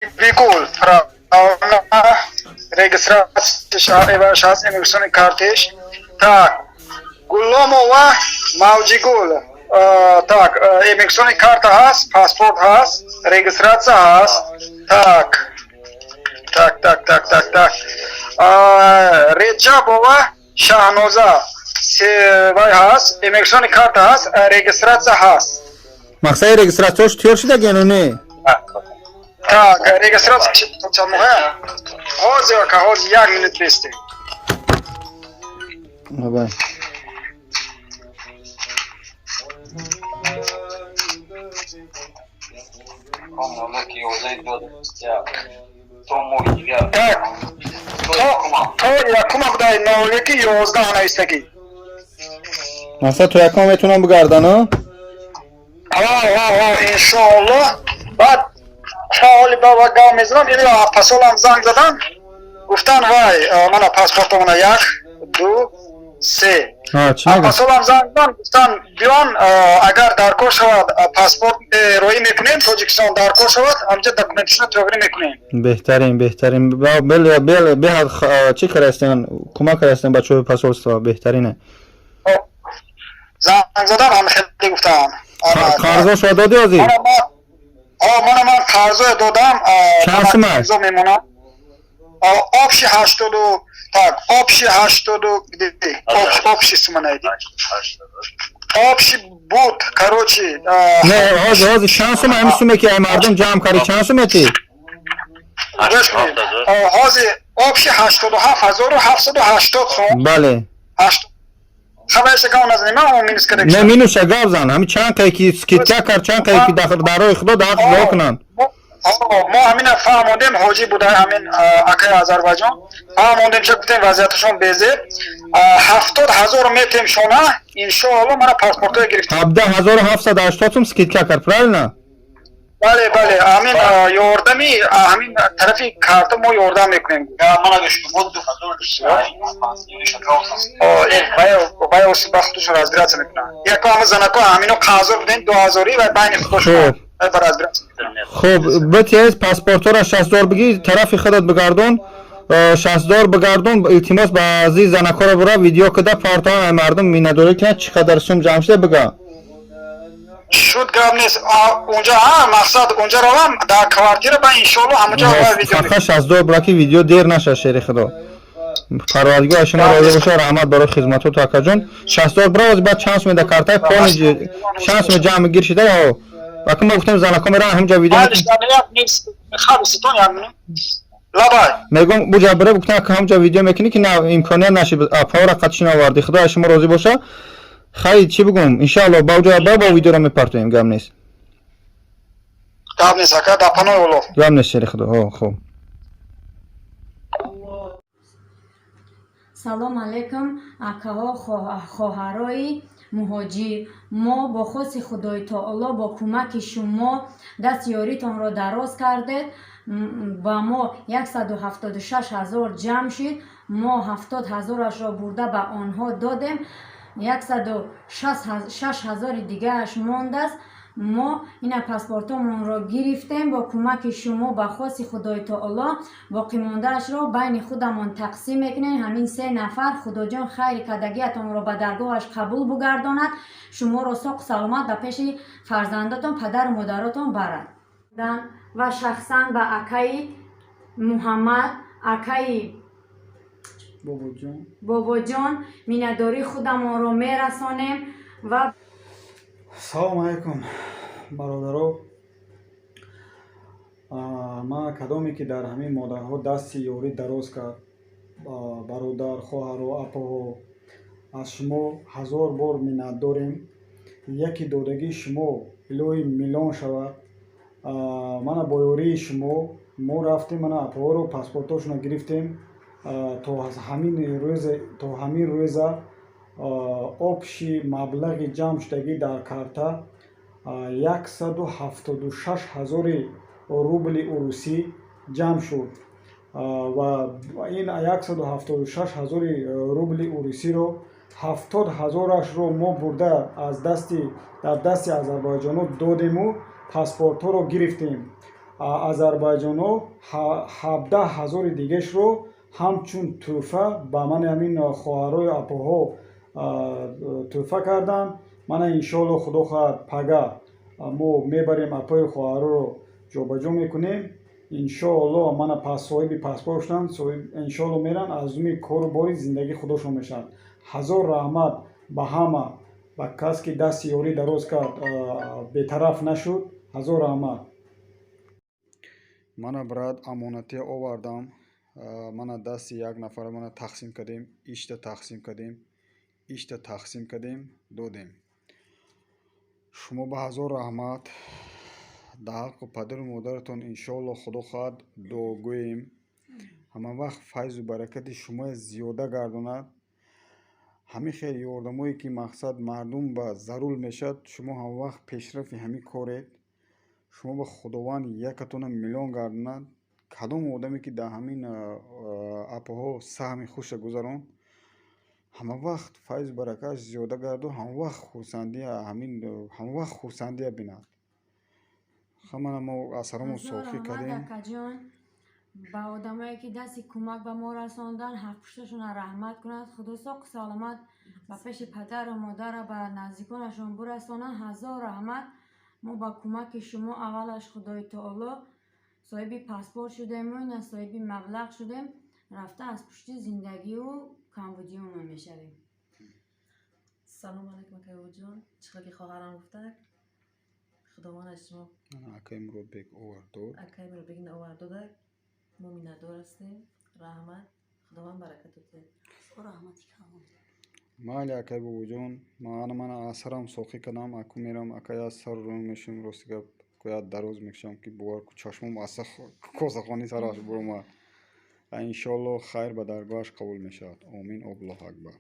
Бибигул, правильно, регистрация ҳаст, иммиграционный картиш. Так, Гулломова Мавҷигул, так, иммиграционный карта ҳаст, паспорт ҳаст, регистрация ҳаст. Так, так, так, так, так, так. Реҷабова Шаҳноза, вай ҳаст, иммиграционный карта ҳаст, регистрация ҳаст. Мақсади регистрацияш тиёр шуда ё не? Так, регистрация чанд моҳа? Ҳозир, ака, ҳозир, як минут бистем. Давай. Так, то якума будай 01.11 навистагӣ. Мақсад, то якума метавонам бигардану? Ҳо, иншоаллоҳ. Баъд ҳоли баба гав мезанам, ин пасолам занг задан, гуфтан вай мана паспортомона, як, ду, се. Пасолам занг задан, гуфтан биён, агар даркор шавад, паспорт роӣ мекунем, Тоҷикистон даркор шавад, ҳамҷа документашона тӯғрӣ мекунем. Беҳтарин, беҳтарин. Беҳад чӣ карастен, кӯмак карастен бачаҳои посольство, беҳтарине. Занг задан, ҳам хеле гуфтам. Қарзошро додӣ ҳозир? Мана ман қарзое додам. Чанд сум аст? Мемонам общий ҳаштоду, так, общий ҳаштоду, общий сума найди, общий буд, короче. Не, ҳозир чанд сума? Ҳамин суме ки мардум ҷамъ карди, чанд суме ти? Ҳозир общий 87 780 сум. Бале. Хабарша гав назанем, ман минус карда. Не, минуса гав зан. Ҳамин чанд кае ки скидка кард, чанд кае ки дар роҳи Худо дар ҳақ дуо кунанд. Мо ҳамина фаҳмондем, ҳоҷӣ буда, ҳамин акаи Озарбайҷон, фаҳмондем, ча гуфтем, вазъияташон безеб, 70 000 метем шона, иншоалло. Мана паспортҳое гирифтем. 17 780 сум скидка кард, правильно? Бале, ҳамин ёрдами ҳамин тарафи карта мо ёрдам мекунем. Вай ба худашон разбираться мекунанд. Яко ҳама занако ҳамино қарзор будем, 2000-и ва байни худошон. Хуб, битез паспортҳоро шастдор бигир, тарафи худат бигардон, шастдор бигардон. Илтимос, баъзи занакҳоро бура видео кида партоан, мардум миннатдорӣ кунад, чӣ қадар сум ҷамъ шуда бига. Шуд, гап нест. Унҷа мақсад, унҷа равам дар квартира, ба иншоалло ҳамунҷа. Фақат шастдор бура, ки видео дер наша. Шери Худо, Парвардигор аз шумо розӣ боша. Раҳмат барои хизматоту, акаҷон. Шастдор бура, ози баъд чанд суме дар картаи полни, чанд суме ҷамъ гир шида. Ҳо, ваки мо гуфтем, занако меран ҳамҷа видео мегум, буҷа бура, гуфтем, ҳамҷа видео мекунӣ, ки на имконият нашид, апаора қатишин оварди. Худо аз шумо розӣ боша. Хайр, чӣ бигӯм, иншаалло, ба уҷа ба бо видеоро мепартоем, гап нест. Гап нест, ака, дар паноҳи Оллоҳ. Гап нест, шери Худо. Ҳо, хуб. Салом алейкум, акаҳо, хоҳарои муҳоҷир. Мо бо хости Худои Таоло, бо кӯмаки шумо, дасти ёритонро дароз кардед ба мо, 176 000 ҷамъ шид. Мо 70 000-ашро бурда ба онҳо додем, 106 000-и дигааш мондааст. Мо ина паспортҳомонро гирифтем бо кӯмаки шумо, ба хости Худои Таоло. Боқимондаашро байни худамон тақсим мекунем, ҳамин се нафар. Худоҷон хайри кардагиатонро ба даргоҳаш қабул бугардонад, шуморо соқу саломат ба пеши фарзандотон, падару модаротон барад. Ва шахсан ба акаи Муҳаммад, акаи Бобоҷон миннатдории худамонро мерасонем ва Салому алайкум, бародаро. Ман кадоме ки дар ҳамин модарҳо дасти ёрӣ дароз кард, бародар, хоҳаро, апоҳо, аз шумо ҳазор бор миннатдорем. Яки додагии шумо илоҳи миллион шавад. Мана бо ёрии шумо мо рафтем, мана апоҳоро паспортҳошонро гирифтем. То ҳамин рӯза общий маблағи ҷамъ шудагӣ дар карта 176 000-и рубли урусӣ ҷамъ шуд ва ин 176 000-и рубли урусиро 70 000-ашро мо бурда аз дасти дар дасти азарбойҷонҳо додему паспортҳоро гирифтем. Озарбойҷонҳо 17 000-и дигашро ҳамчун тӯҳфа ба мани ҳамин хоҳарою апоҳо тӯҳфа карданд. Мана, иншоалло, худо хоҳад, пага мо мебарем, апои хоҳароро ҷобаҷо мекунем, иншоалло. Мана, пас соҳиби паспорт шуданд, иншоалло, меранд, аз думи кору бори зиндагии худошон мешаванд. Ҳазор раҳмат ба ҳама, ба кас ки дасти ёрӣ дароз кард, бетараф нашуд. Ҳазор раҳмат. Мана, брат, амонатия овардам. Мана, дасти як нафара мана тақсим кардем, ишта тақсим кардем, ишта тақсим кардем, додем. Шумо ба ҳазор раҳмат. Дар ҳаққу падару модаратон, иншоалло, худо хоҳад, дуогӯем. Ҳама вақт файзу баракати шумоя зиёда гардонад. Ҳамин хел ёрдамое ки, мақсад, мардум ба зарур мешавад, шумо ҳамавақт пешрафи ҳамин коред. Шумо ба Худованд якатона миллион гардонад. Кадом одаме ки дар ҳамин апоҳо саҳми хуша гузаронд, ҳамавақт файзу баракаташ зиёда гарду, ҳамавақт хурсандия, ҳамин ҳамавақт хурсандия бинад. Ҳамана мо асаромон софӣ кардем. Акаҷон, ба одамое ки дасти кӯмак ба мо расондан, ҳақпушташонро раҳмат кунад. Худо соқу саломат ба пеши падару модара, ба наздиконашон бурасонад. Ҳазор раҳмат. Мо ба кӯмаки шумо, аввалаш Худои Таоло, соҳиби паспорт шудему ина соҳиби маблағ шудем. Рафта аз пушти зиндагию камбудиёмон мешавем. Салому алайкум, акайоҷон. Чӣ хел ки хоҳарам гуфтак, Худованд аз шумо Акаи Муродбек овардод. Акаи Муродбек овардодак, мо миннатдор ҳастем. Раҳмат, Худованд баракат диҳад. Раҳмати калон. Майли, акай бобоҷон, мана мана асарам соқӣ кардам, аку мерам, акай, аз сару рӯ мешим. Рости гап, бояд дароз мекушам, ки бовар ку, чашмом аса косахони сараш буромад. Иншоалло, хайр ба даргоҳаш қабул мешавад. Омин, Аллоҳу акбар.